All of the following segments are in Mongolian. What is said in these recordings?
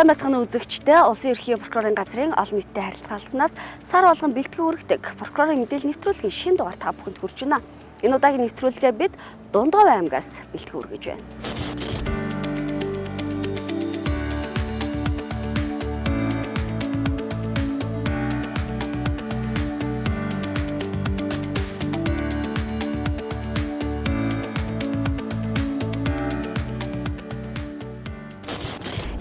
Сайн байцгаана үзэгчдээ, Улсын ерхий прокурорын газрын олон нийттэй харилцаа албанаас сар болгон бэлтгэн өргөдөг прокурорын мэдээлэл нэвтрүүлгийн шинэ дугаар та бүхэнд хүрч байна. Энэ удаагийн нэвтрүүлгээ бид Дундгов аймгаас бэлтгэн өргөж байна.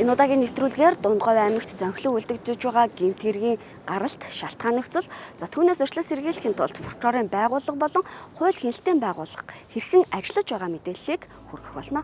Энэ удаагийн нэвтрүүлгээр Дундговь аймагт зөнхлөн үлдэгдэж байгаа гэмт хэргийн гаралт, шалтгаан нөхцөл, за түүнээс урьдчилан сэргийлэхийн тулд прокурорын байгууллага болон хууль хяналтын байгууллага хэрхэн ажиллаж байгаа мэдээллийг хүргэх болно.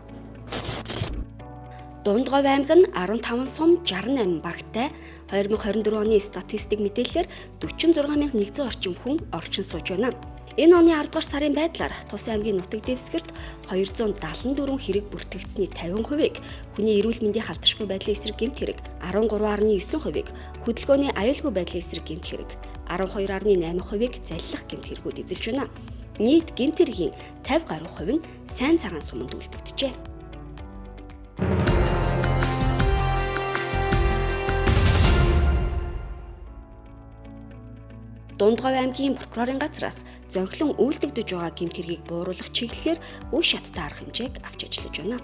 Дундговь аймаг нь 15 сум 68 багтай 2024 оны статистик мэдээллээр 46100 орчим хүн орчин сууж байна. Энэ оны 10 дугаар сарын байдлаар Тус аймгийн нутаг дэвсгэрт 274 хэрэг бүртгэгдсэний 50%-ийг хүний эрүүл мэндийн халдшгүй байдлын эсрэг гэмт хэрэг, 13.9%-ийг хөдөлгөөний аюулгүй байдлын эсрэг гэмт хэрэг, 12.8%-ийг залилах гэмт хэрэгүүд эзэлж байна. Нийт гэмт хэргийн 50 гаруй хувь нь сайн цагаан суманд үлдэгджээ. Дундговь аймгийн прокурорын газраас зөнхлөн үйлдэгдэж байгаа гэмт хэргийг бууруулах чиглэлээр үе шаттай арга хэмжээг авч ажиллаж байна.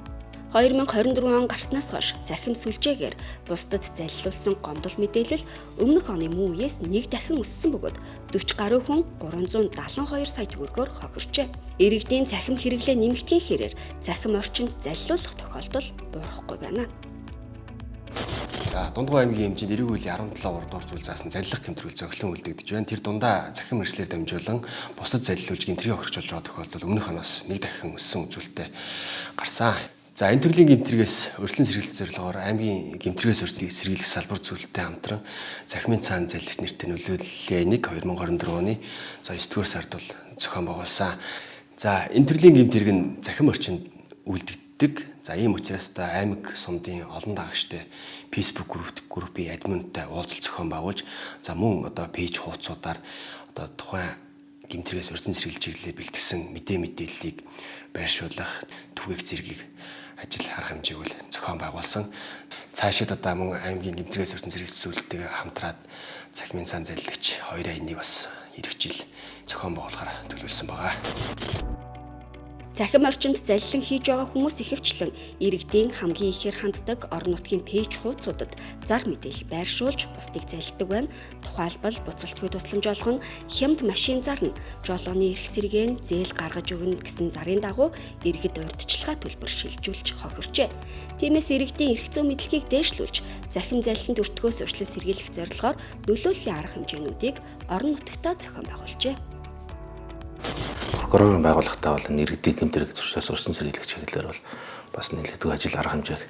2024 он гарснаас хойш цахим сүлжээгээр бусдад залилуулсан гомдол мэдээлэл өмнөх оны мөн үеэс нэг дахин өссөн бөгөөд 40 гаруй хүн 372 сая төгрөгөөр хохирчээ. Иргэдийн цахим хэрэглээ нэмэгдэхийн хэрээр цахим орчинд залилуулах тохиолдол буурахгүй байна. За, Дундгов аймгийн хэмжээнд эрэг үеийн 17 урдуур зүйл заасан залилах гэмтрүүл зөнхлөн үлдэгдэж байна. Тэр дундаа цахим мэргэжлээр дамжуулан бусдад залилуулж гэмтрийн хохирч болж байгаа тохиолдол өмнөх оноос нэг дахин өссөн үзүүлэлттэй гарсан. За, энэ төрлийн гэмтригээс урьдчилан сэргийлэх зорилгоор аймгийн гэмтригээс урьдчилан сэргийлэх салбар зүйлтэй хамтран цахимын цаан залилах нэртэй нөлөөллийн нэг 2024 оны за 9 дугаар сард бол зохион байгуулсан. За, энэ төрлийн гэмт хэрэг нь цахим орчинд үлдэгддэг. За, ийм учраас та аймаг сумдын олон дагагчтай Facebook группийн админтай уулзалт зохион байгуулж, за мөн одоо пэйж хуудасуудаар одоо тухайн гэмт хэрэгээс урьдчилан сэргийлэх чиглэлээр бэлтгэсэн мэдээллийг байршуулах түгээх зэргийг ажил арга хэмжээг бол зохион байгуулсан. Цаашид одоо мөн аймгийн гэмт хэрэгээс урьдчилан сэргийлэх зүйлтэйгээ хамтраад цахимын цаан залилагч 2.1 бас ирэх жил зохион байгуулахаар төлөвлөсөн байгаа. Цахим орчинд залилан хийж байгаа хүмүүс ихэвчлэн иргэдийн хамгийн ихээр ханддаг орон нутгийн пэйж хуудасуудад зар мэдээлэл байршуулж бусдыг залилдаг байна. Тухайлбал буцалтгүй тусламж олгоно, хямд машин зарна, жолооны эрх сэргээн, зээл гаргаж өгнө гэсэн зарын дагуу иргэд урьдчилгаа төлбөр шилжүүлж хохирчээ. Тиймээс иргэдийн эрх зүйн мэдлэгийг дээшлүүлж, захим залиланд өртгөөс урьдчилан сэргийлэх зорилгоор нөлөөллийн арга хэмжээнүүдийг орон нутагтаа зохион байгуулжээ. Прокурорын байгууллагатай бол энэ иргэдийн гэмт хэрэг зөрчлөөс урьдчилан сэргийлэх чиглэлээр бол бас нэлээдгүй ажил арга хэмжээг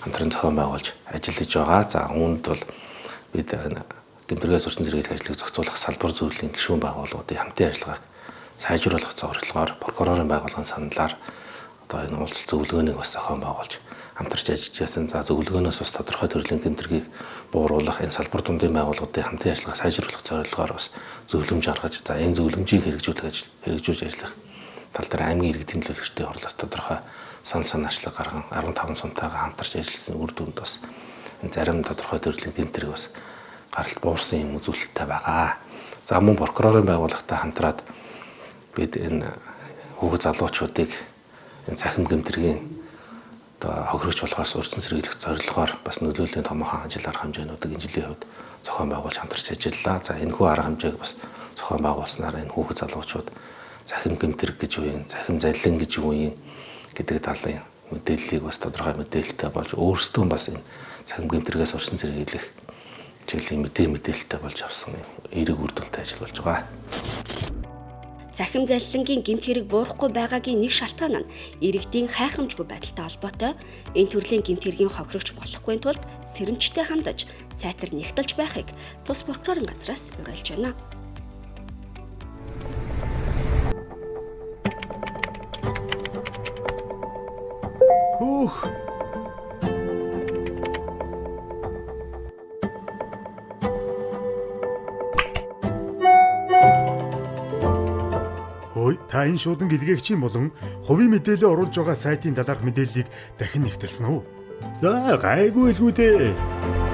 хамтран зохион байгуулж ажиллаж байгаа. За, үүнд бол бид гэмт хэрэгээс урьдчилан сэргийлэх ажлыг зохицуулах салбар зөвлөлийн гишүүн байгууллагуудын хамтын ажиллагааг сайжруулах зорилгоор прокурорын байгууллагын саналаар одоо энэ уулзалт зөвлөгөөнийг бас зохион байгуулж хамтарч ажиллаж байсан. За, зөвлөгөөнөөс бас тодорхой төрлийн гэмт хэргийг бууруулах энэ салбар дундын байгууллагуудын хамтын ажиллагаа сайжруулах зорилгоор бас зөвлөмж гаргаж, за энэ зөвлөмжийг хэрэгжүүлж ажиллах тал дээр аймгийн иргэдийн төлөөлөгчдийн хурлаас тодорхой санал санаачлаг гарган 15 сумтайгаа хамтарч ажилласан үр дүнд бас энэ зарим тодорхой төрлийн гэмт хэрэг бас гаралт буурсан юм үзүүлэлттэй байгаа. За, мөн прокурорын байгууллагатай хамтраад бид энэ хүүхэд залуучуудыг энэ цахим гэмт хэргийн одоо хохирогч болохоос урьдчилан сэргийлэх зорилгоор бас нөлөөллийн томоохон ажил арга хэмжээнүүдийг энэ жилийн хувьд зохион байгуулж хамтарч ажиллалаа. За, энэхүү арга хэмжээг бас зохион байгуулснаар энэ хүүхэд залуучууд цахим гэмт хэрэг гэж юу юм, цахим залилан гэж юу юм гэдэг талын мэдээллийг бас тодорхой мэдээлэлтэй болж өөрсдөө бас энэ цахим гэмт хэрэгээс урьдчилан сэргийлэх чиглэлийн мэдээлэлтэй болж авсан эерэг үр дүнтэй ажил болж байгаа. Цахим залилангийн гэмт хэрэг буурахгүй байгаагийн нэг шалтгаан нь иргэдийн хайхрамжгүй байдалтай холбоотой. Энэ төрлийн гэмт хэргийн хохирогч болохгүй тулд сэрэмжтэй хандаж, сайтар нягталж байхыг тус прокурорын газраас уриалж байна. Хөөх. Хөөе, та энэ шуудан илгээгчийн болон хувийн мэдээлэл оруулж байгаа сайтын талаарх мэдээллийг дахин нэгтэлсэн үү? За, гайгүй илгүү дээ.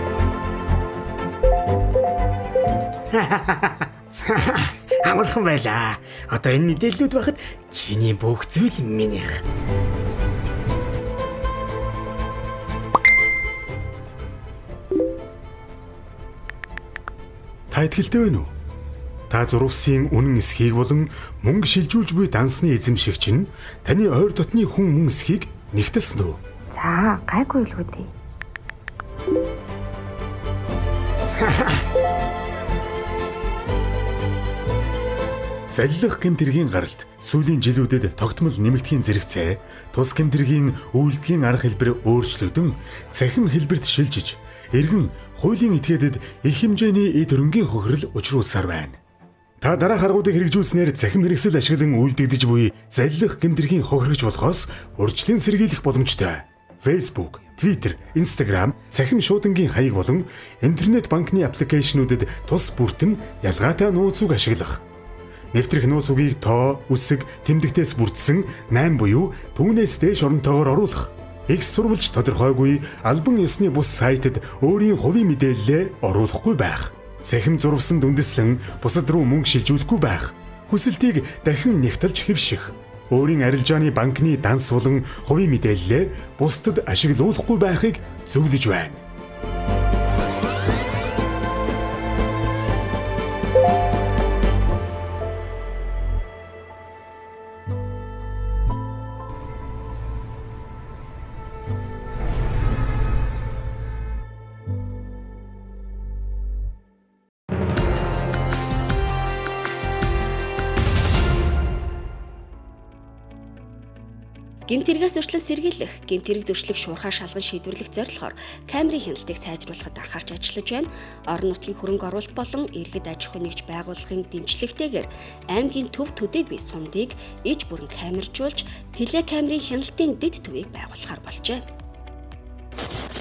Амархан байлаа. Одоо энэ мэдээллүүд байхад чиний бүх зүйл минийх. Та итгэлтэй байна уу? Та зурвасын үнэн эсхийг болон мөнгө шилжүүлж буй дансны эзэмшигч нь таны ойр дотны хүн мөн эсхийг нэгтэлсэн үү? За, гайгүй л үү дээ. Залилах гэмт хэргийн гаралт сүүлийн жилүүдэд тогтмол нэмэгдэхийн зэрэгцээ тус гэмт хэргийн үйлдэлийн арга хэлбэр өөрчлөгдөн цахим хэлбэрт шилжиж эргэн хуулийн этгээдэд их хэмжээний эд хөрөнгийн хохирол учруулсаар байна. Та дараах аргуудыг хэрэгжүүлснээр цахим хэрэгсэл ашиглан үйлдэгдэж буй залилах гэмт хэргийн хохирогч болохоос урьдчилан сэргийлэх боломжтой. Facebook, Twitter, Instagram цахим шуудангийн хаяг болон интернет банкны аппликейшнүүдэд тус бүртэн ялгаатай нууц үг ашиглах. Нэвтрэх нууц үгийг тоо, үсэг, тэмдэгтээс бүрдсэн 8 буюу түүнээс дээш оронтойгоор оруулах. Их сурвалж тодорхойгүй албан ёсны бус сайтад өөрийн хувийн мэдээллээ оруулахгүй байх. Цахим зурвасанд үндэслэн бусад руу мөнгө шилжүүлэхгүй байх. Хүсэлтийг дахин нэгтэлж хэвших. Өөрийн арилжааны банкны данс болон хувийн мэдээллээ бусдад ашиглуулахгүй байхыг зөвлөж байна. Гэмт хэрэгээс зөрчлөн сэргийлэх, гэмт хэрэг зөрчлийг шуурхай шалган шийдвэрлэх зорилгоор камерын хяналтыг сайжруулахад анхаарч ажиллаж байна. Орон нутгийн хөрөнгө оруулалт болон иргэд аж ахуй нэгж байгууллагын дэмжлэгтэйгээр аймгийн төв төдийгүй сумдыг иж бүрэн камержуулж, телекамерын хяналтын дэд төвийг байгуулахар болжээ.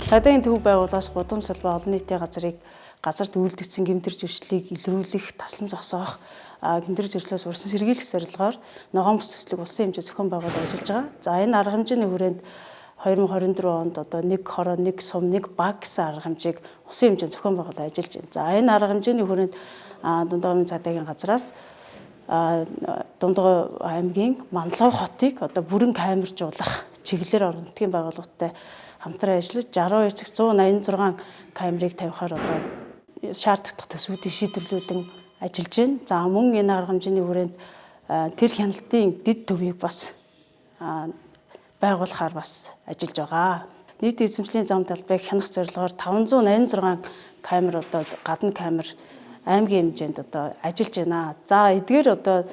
Цагдаагийн төв байгууллагаас гудам салбай олон нийтийн газрыг газарт үйлдэгдсэн гэмт хэрэг зөрчлийг илрүүлэх, таслан зогсоох, гэмт хэрэг зөрчлөөс урьдчилан сэргийлэх зорилгоор ногоон бус төслийг улсын хэмжээ зохион байгуулан ажиллаж байгаа. За энэ арга хэмжээний хүрээнд 2024 онд одоо нэг хороо, нэг сум, нэг баг гэсэн арга хэмжээг улсын хэмжээнд зохион байгуулан ажиллаж байна. За энэ арга хэмжээний хүрээнд Дундговын цагдаагийн газраас Дундгов аймгийн Мандлав хотыг одоо бүрэн камержуулах чиглэлээр орон нутгийн байгууллагатай хамтран ажиллаж 62.186 камерыг тавихаар одоо шаардлагатай төсвүүдийг шийдвэрлүүлэн ажиллаж байна. За мөн энэ арга хэмжээний хүрээнд тэл хяналтын дэд төвийг бас байгуулахаар бас ажиллаж байгаа. Нийт эзэмшлийн зам талбайг хянах зорилгоор 586 камер одоо гадна камер аймгийн хэмжээнд одоо ажиллаж байна. За эдгээр одоо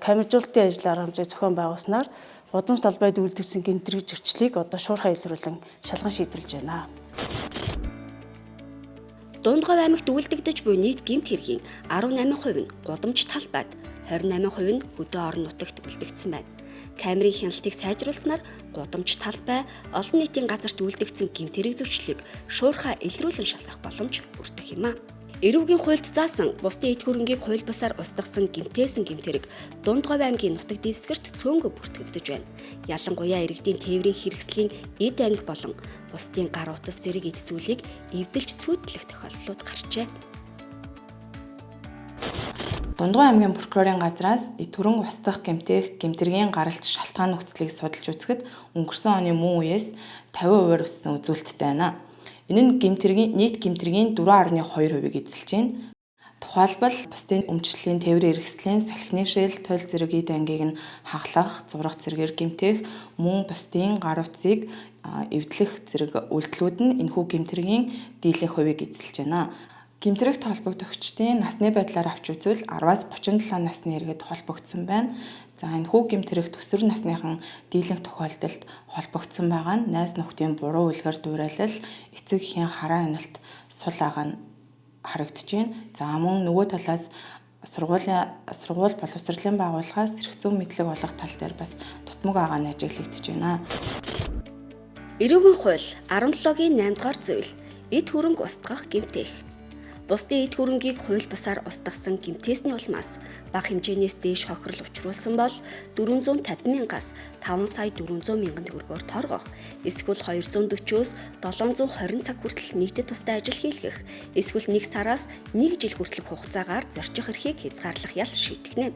камержуулалтын ажил арга хэмжээг зохион байгуулснаар гудамж талбайд үйлдэгдсэн гэмт хэрэг зөрчлийг одоо шуурхай илрүүлэн шалган шийдвэрлэж байна. Дундговь аймагт үйлдэгдэж буй нийт гэмт хэргийн 18% нь гудамж талбайд, 28% нь хөдөө орон нутагт үлдэгдсэн байна. Камерын хяналтыг сайжруулснаар гудамж талбай, олон нийтийн газарт үйлдэгдсэн гэмт хэрэг зөрчлийг шуурхай илрүүлэн шалгах боломж бүрдэх юм а. Эрүүгийн хуульд заасан бусдын эд хөрөнгийг хууль бусаар устгасан гэмтээсэн гэмт хэрэг Дундговь аймгийн нутаг дэвсгэрт цөөнгөө бүртгэгдэж байна. Ялангуяа иргэдийн тээврийн хэрэгслийн эд анги болон бусдын гар утас зэрэг эд зүйлийг эвдэлж сүйтлэх тохиолдлууд гарчээ. Дундгой аймгийн прокурорын газраас эд хөрөнгө устгах гэмтэх гэмтэргийн гаралт шалтгаан нөхцөлийг судалж үзэхэд өнгөрсөн оны мөн үеэс 50%-аар өссөн үзүүлэлттэй байна. Энэ нь гэмтэргийн нийт гэмтэргийн 4.2%-ийг эзэлж байна. Тухайлбал бусдын өмчлөлийн тээврийн хэрэгслийн салхины шил, туйл зэрэг эд ангийг нь хаглах, зурах зэрэгээр гэмтэх, мөн бусдын гар утсыг эвдлэх зэрэг үйлдэлүүд нь энэхүү гэмтэргийн дийлэнх хувийг эзэлж байна. Гэмтэрэгт холбогдогчдын насны байдлаар авч үзвэл 10-аас 37 насны иргэд холбогдсон байна. За энэхүү гэмтэрэгт өсвөр насныхан дийлэнх тохиолдолд холбогдсон байгаа нь найз нөхдийн буруу үлгэр дуурайлал, эцэг эхийн хараа аналт сул байгаа нь харагдаж байна. За мөн нөгөө талаас сургууль боловсролын байгууллагаас сэргэцүүн мэдлэг олох тал дээр бас дутмаг байгаа нь ажиглагдаж байна. Эрүүгийн хууль 17-гийн 8 дугаар зүйл эд хөрөнгө устгах гэмтэх. Бусдын эд хөрөнгийг хууль бусаар устгасан гэмтээсний улмаас бага хэмжээнээс дээш хохирол учруулсан бол 450 мянгаас 5 сая 400 мянган төгрөгөөр торгох, эсвэл 240-өөс 720 цаг хүртэл нийтэд тустай ажил хийлгэх, эсвэл 1 сараас 1 жил хүртэлх хугацаагаар зорчих эрхийг хязгаарлах ял шийтгэнэ.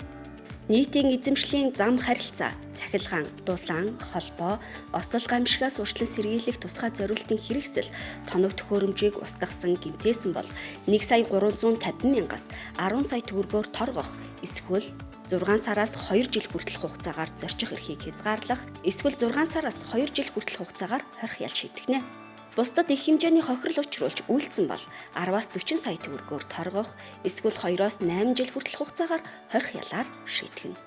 Нийтийн эзэмшлийн зам харилцаа, цахилгаан, дулаан, холбоо, осол гамшигаас урьдчилан сэргийлэх тусгай зориултын хэрэгсэл, тоног төхөөрөмжийг устгасан гэмтээсэн бол 1 сая 350 мянгаас 10 сая төгрөгөөр торгох, эсвэл 6 сараас 2 жил хүртэлх хугацаагаар зорчих эрхийг хязгаарлах, эсвэл 6 сараас 2 жил хүртэлх хугацаагаар хорих ял шийтгэнэ. Бусдад их хэмжээний хохирол учруулж үйлдсэн бол 10-аас 40 сая төгрөгөөр торгох, эсвэл 2-оос 8 жил хүртэлх хугацаагаар хорих ялаар шийтгэнэ.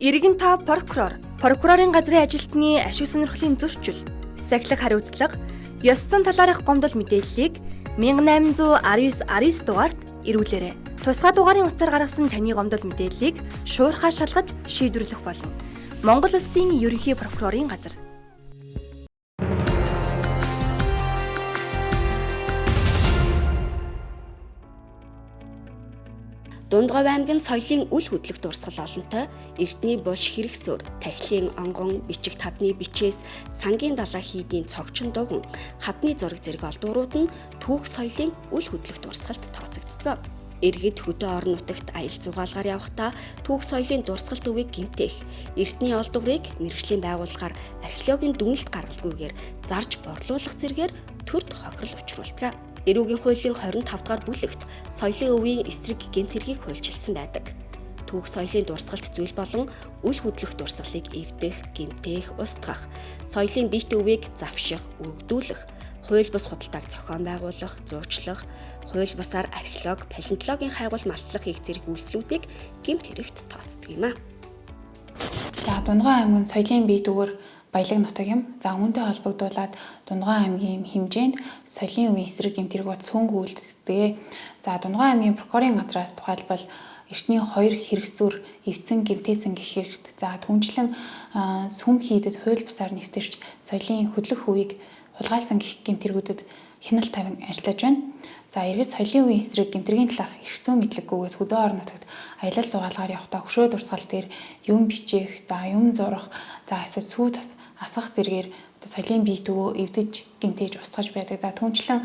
Иргэн та прокурор. Прокурорын газрын ажилтны ашиг сонирхлын зөрчил, сахилах хариуцлага, ёс зүйн талаарх гомдол мэдээллийг 1819 19 дугаарт ирүүлээрэй. Тусгай дугаарын утсаар гаргасан таны гомдол мэдээллийг шуурхаа шалгаж шийдвэрлэх болно. Монгол Улсын ерөнхий прокурорын газар. Дундговь аймаг нь соёлын үл хөдлөх дурсгал олонтой эртний булш хэрэгсүр, тахилын онгон, бичигт хадны бичээс, сангийн далай хийдийн цогчин дуган, хадны зураг зэрэг олдврууд нь түүх соёлын үл хөдлөх дурсгалд тооцогддог. Иргэд хөдөө орон нутагт аялал зугаалгаар явахдаа түүх соёлын дурсгал төвийг гэмтэх, эртний олдврыг мэргэжлийн байгууллагаар археологийн дүгнэлт гаргалгүйгээр зарж борлуулах зэргээр төрд хохирол учруулдаг. Эрүүгийн хуулийн 25 дугаар бүлэгт соёлын өвийн эсрэг гэмт хэргийг хуульчилсан байдаг. Түүх соёлын дурсгалт зүйл болон үл хөдлөх дурсгалыг эвдэх, гэмтэх, устгах, соёлын бие төвийг завших, өргөдүүлэх, хууль бус худалдааг зохион байгуулах, зуучлах, хууль бусаар археолог, палеонтологийн хайгуул малтлах хийх зэрэг үйлдэлүүдийг гэмт хэрэгт тооцдог юм а. За Дундгой аймаг нь соёлын бие төвөөр баялаг нутаг юм. За үүнтэй холбогдуулаад Дундгой аймгийн хэмжээнд соёлын үеийн эсрэг гэмт хэрэг бол цөөнгүй үлддэг. За Дундгой аймгийн прокурорын газраас тухайлбал эртний 2 хэрэгсүр эвдсэн гэмтээсэн гэх хэрэгт. За түнчлэн сүм хийдэд хууль бусаар нэвтэрч соёлын хөдлөх үеийг хулгайлсан гэх гэмт хэрэгүүдэд хяналт тавин ажиллаж байна. За эргээд соёлын үеийн эсрэг гэмтэргийн талаар эрх зүйн мэдлэггүйгээс хөдөө орон нутагт аялал зугаалгаар явахдаа хөшөө дурсгал дээр юм бичих, за юм зурах, за эсвэл сүү тас асгах зэрэгээр одоо соёлын бие төвөө эвдэж гэмтээж устгаж байдаг. За түнчлэн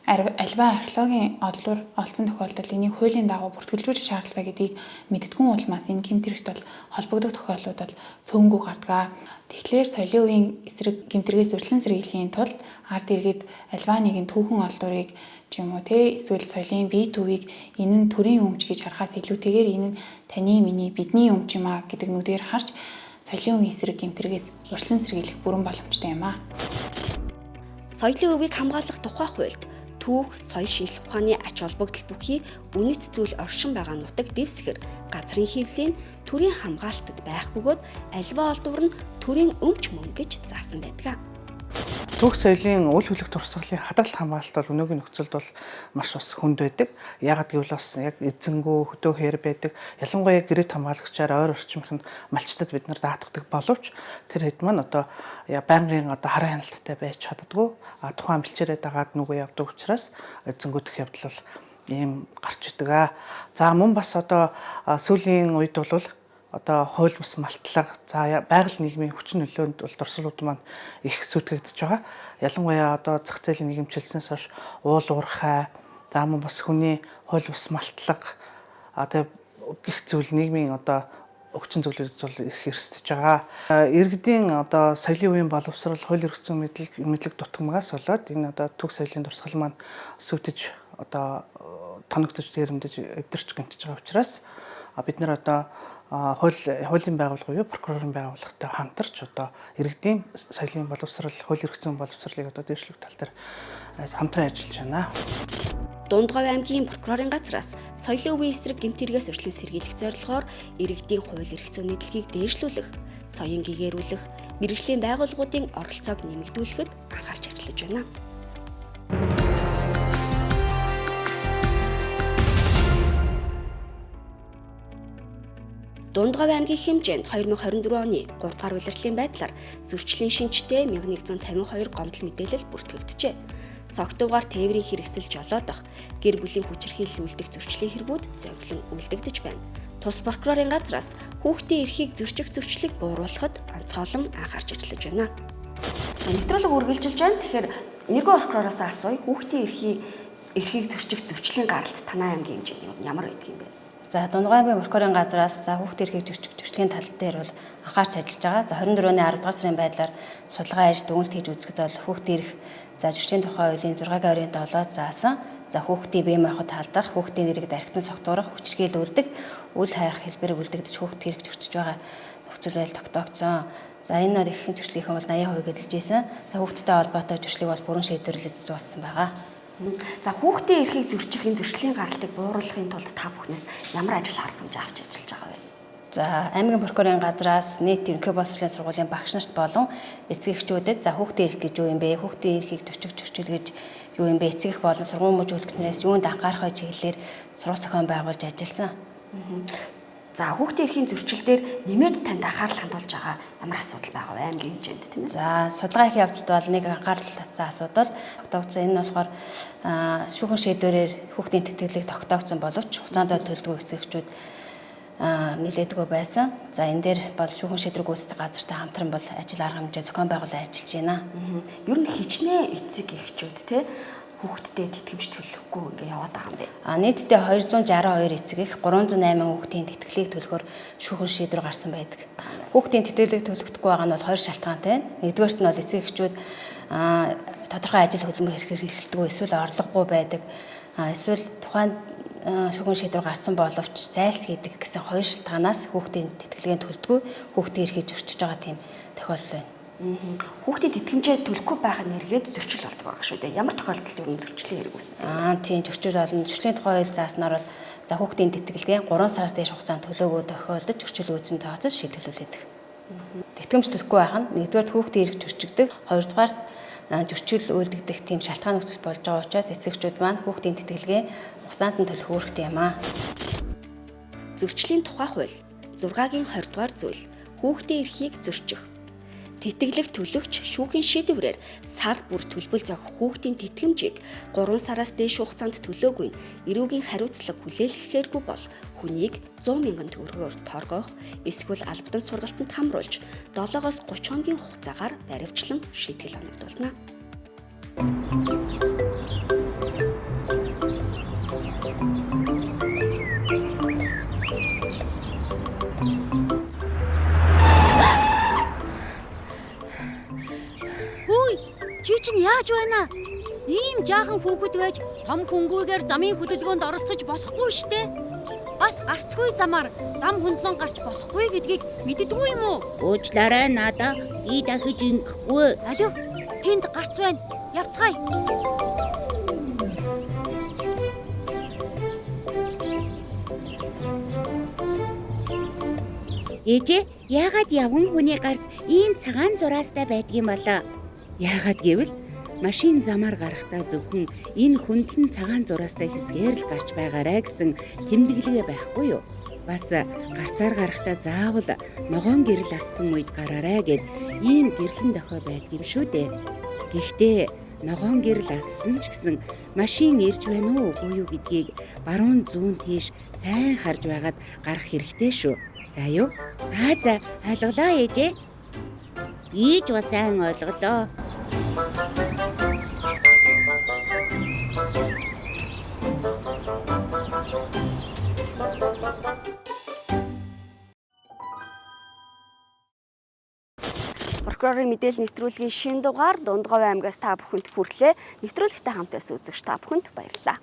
альва археологийн одлоор олдсон тохиолдолд энийг хуулийн дагуу бүртгэлжүүлэх шаардлагатай гэдгийг мэддэггүй улмаас энэ гэмт хэрэгт бол холбогдох тохиолдлууд бол цөөнгүй гардаг. Тэгэхээр соёлын үеийн эсрэг гэмт хэрэгээс урьдчилан сэргийлэхийн тулд ард иргэд альва нэгэн түүхэн олдврыг ч юм уу те эсвэл соёлын бие төвийг энэ нь төрийн өмч гэж харахаас илүүтэйгээр энэ нь таны миний бидний өмч юм а гэдэг нүдээр харж соёлын үеийн эсрэг гэмт хэрэгээс урьдчилан сэргийлэх бүрэн боломжтой юм а. Соёлын өвийг хамгаалах тухай хуульд түүх, соёл шинжлэх ухааны ач холбогдол бүхий үнэт зүйл оршин байгаа нутаг дэвсгэр газрын хэвлэлийн төрийн хамгаалтад байх бөгөөд альва олдвор нь төрийн өмч мөн гэж заасан байдаг. Түүх соёлын үл хөдлөх турсгалын хадгалт хамгаалалт бол өнөөгийн нөхцөлд бол маш бас хүнд байдаг. Яагаад гэвэл бас яг эзэнгүү хөдөө хээр байдаг. Ялангуяа гэрэт хамгаалагчаар ойр орчмынх нь малчтад бид нар даатгадаг боловч тэр хэд маань одоо байнгын одоо хараа хяналттай байж чаддаггүй. А тухайн бэлчээрээ дагаад нүгөө явдаг учраас эзэнгүүдэх явдал бол ийм гарч идэг. За мөн бас одоо сүүлийн үед бол одоо хууль бус малтлага, за байгаль нийгмийн хүчин нөлөөнд бол дурсгалууд маань их сүйтгэгдэж байгаа. Ялангуяа одоо зах зээлийн нийгэмчилснээс хойш уул уурхай, за мөн бас хүний хууль бус малтлага, одоо гих зүйл нийгмийн одоо хүчин зүйлүүд бол их эрсдэж байгаа. Иргэдийн одоо соёлын үеийн боловсрол, хууль эрх зүйн мэдлэг дутгамгаас болоод энэ одоо түүх соёлын дурсгал маань сүйтгэж одоо тоногдож дээрэмдэж эвдэрч гэмтэж байгаа учраас бид нар одоо хуулийн байгууллага буюу прокурорын байгууллагатай хамтарч одоо иргэдийн соёлын боловсрол, хууль эрх зүйн боловсролыг одоо дэвшлэх тал дээр хамтран ажиллаж байна. Дундговь аймгийн прокурорын газраас соёлын үеийн эсрэг гэмт хэрэгээс урьдчилан сэргийлэх зорилгоор иргэдийн хууль эрх зүйн мэдлэгийг дээшлүүлэх, соён гэгээрүүлэх, мэргэжлийн байгууллагуудын оролцоог нэмэгдүүлэхэд анхаарч ажиллаж байна. Дундговь аймгийн хэмжээнд 2024 оны 3 дугаар улирлын байдлаар зөрчлийн шинжтэй 1152 гомдол мэдээлэл бүртгэгджээ. Согтуугаар тээврийн хэрэгсэл жолоодох, гэр бүлийн хүчирхийлэл үлдэх зөрчлийн хэрэгүүд зөөлөн үлдэгдэж байна. Тус прокурорын газраас хүүхдийн эрхийг зөрчих зөрчлийг бууруулахад онцгойлон анхаарч ажиллаж байна. Нэвтрүүлэг үргэлжилж байна. Тэгэхээр нэргүй прокуророос асууя. Хүүхдийн эрхийг зөрчих зөрчлийн гаралт танай аймгийн хэмжээнд ямар байдаг юм бэ? За Дундгой аймгийн прокурорын газраас за хүүхдийн эрхийг зөрчих зөрчлийн тал дээр бол анхаарч ажиллаж байгаа. За 24 оны 10 дугаар сарын байдлаар судалгаа ажил дүгнэлт хийж үзэхэд бол хүүхдийн эрх за зөрчлийн тухай хуулийн 6-гийн 27 заасан за хүүхдийн бие махбод халдах, хүүхдийн нэрийг дархитан согтуурах, хүчирхийлэл үлдэх, үл хайрах хэлбэрийг үлдэгдэж хүүхдийн эрх зөрчиж байгаа нөхцөл байдал тогтоогдсон. За энэ бол ихэнх зөрчлийнхэн бол 80% эзэлж байсан. За хүүхдтэй холбоотой зөрчлийг бол бүрэн шийдвэрлэж дууссан байгаа. За хүүхдийн эрхийг зөрчих энэ зөрчлийн гаралтыг бууруулахын тулд та бүхнээс ямар ажил арга хэмжээ авч ажиллаж байгаа вэ? За аймгийн прокурорын газраас нийт ерөнхий боловсролын сургуулийн багш нарт болон эцэг эхчүүдэд за хүүхдийн эрх гэж юу юм бэ? Хүүхдийн эрхийг зөрчих зөрчил гэж юу юм бэ? Эцэг эх болон сургууль мөжүүлэгчнээс юунд анхаарах вэ чиглэлээр сургалт зохион байгуулж ажилласан. За хүүхдийн эрхийн зөрчил дээр нэмээд танд анхаарал хандуулж байгаа ямар асуудал байгаа вэ аймгийн хэмжээнд тийм ээ? За судалгаа хийх явцад бол нэг анхаарал татсан асуудал тогтоогдсон. Энэ нь болохоор шүүхэн шийдвэрээр хүүхдийн тэтгэлэг тогтоогдсон боловч хугацаанд төлдөггүй эцэг эхчүүд нэлээдгүй байсан. За энэ дээр бол шүүхэн шийдвэр гүйцэтгэх газартай хамтран бол ажил арга хэмжээ зохион байгуулан ажиллаж байна. Ер нь хичнээн эцэг эхчүүд те хүүхдтэй тэтгэмж төлөхгүй ингээ яваад байгаа юм бэ? Нийтдээ 262 эцэг эх 308 хүүхдийн тэтгэлгийг төлөхөөр шүүхэн шийдвэр гарсан байдаг. Хүүхдийн тэтгэлэг төлөгдөхгүй байгаа нь бол хоёр шалтгаантай. Нэгдүгээрт нь бол эцэг эхчүүд тодорхой ажил хөдөлмөр эрхэлдэггүй эсвэл орлогогүй байдаг. Эсвэл тухайн шүүхэн шийдвэр гарсан боловч зайлс хийдэг гэсэн хоёр шалтгаанаас хүүхдийн тэтгэлгийг төлдөггүй, хүүхдийн эрхийг зөрчиж байгаа тийм тохиолдол байна. Хүүхдийн тэтгэмжээ төлөхгүй байх нь эргээд зөрчил болдог байгаа шүү дээ. Ямар тохиолдолд ер нь зөрчлийн хэрэг үүсдэг? Тийм зөрчил болно. Зөрчлийн тухай хууль зааснаар бол за хүүхдийн тэтгэлгийн 3 сараас дээш хугацаанд төлөөгөө тохиолдож зөрчил үүсэн тооцож шийтгэлүүлдэг. Тэтгэмж төлөхгүй байх нь нэгдүгээр хүүхдийн эрх зөрчигдөг, хоёрдугаар зөрчил үйлдэгдэх тийм шалтгаан нөхцөл болж байгаа учраас эцэг эхчүүд маань хүүхдийн тэтгэлгээ хугацаанд нь төлөх үүрэгтэй юм аа. Зөрчлийн тухай хууль 6-гийн 20 дугаар зүйл хүүхдийн эрхийг зөрчих. Тэтгэлэг төлөгч шүүхийн шийдвэрээр сар бүр төлбөл зохих хүүхдийн тэтгэмжийг 3 сараас дээш хугацаанд төлөөгүй нь эрүүгийн хариуцлага хүлээлгэхээргүй бол хүнийг 100 мянган төгрөгөөр торгоох эсвэл албадан сургалтанд хамруулж 7-оос 30 хоногийн хугацаагаар баривчлан шийтгэл оногдуулна. Чи чинь яаж байна? Ийм жаахан хүүхэд байж том хүнгүйгээр замын хөдөлгөөнд оролцож болохгүй штэ. Бас гарцгүй замаар зам хөндлөн гарч болохгүй гэдгийг мэддэггүй юм уу? Уучлаарай надаа. Би дахиж ингэхгүй. Алив, тэнд гарц байна. Явцгаая. Ээжээ, яагаад явган хүний гарц ийм цагаан зураастай байдгийм болоо? Яагаад гэвэл машин замаар гарахдаа зөвхөн энэ хөндлөн цагаан зураастай хэсгээр л гарч байгаарай гэсэн тэмдэглэгээ байхгүй юу? Бас гарцаар гарахдаа заавал ногоон гэрэл ассан үед гараарай гэд ийм гэрлэн дохио байдгийм шүү дээ. Гэхдээ ногоон гэрэл ассан ч гэсэн машин ирж байна уу үгүй юу гэдгийг баруун зүүн тийш сайн харж байгаад гарах хэрэгтэй шүү. За юу? Аа за ойлголоо ээжээ. Би ч бас сайн ойлголоо. Прокурорын мэдээлэл нэвтрүүлгийн шинэ дугаар Дундговь аймгаас та бүхэнд хүрэлээ. Нэвтрүүлэгтэй хамт байсан үзэгч та бүхэнд баярлалаа.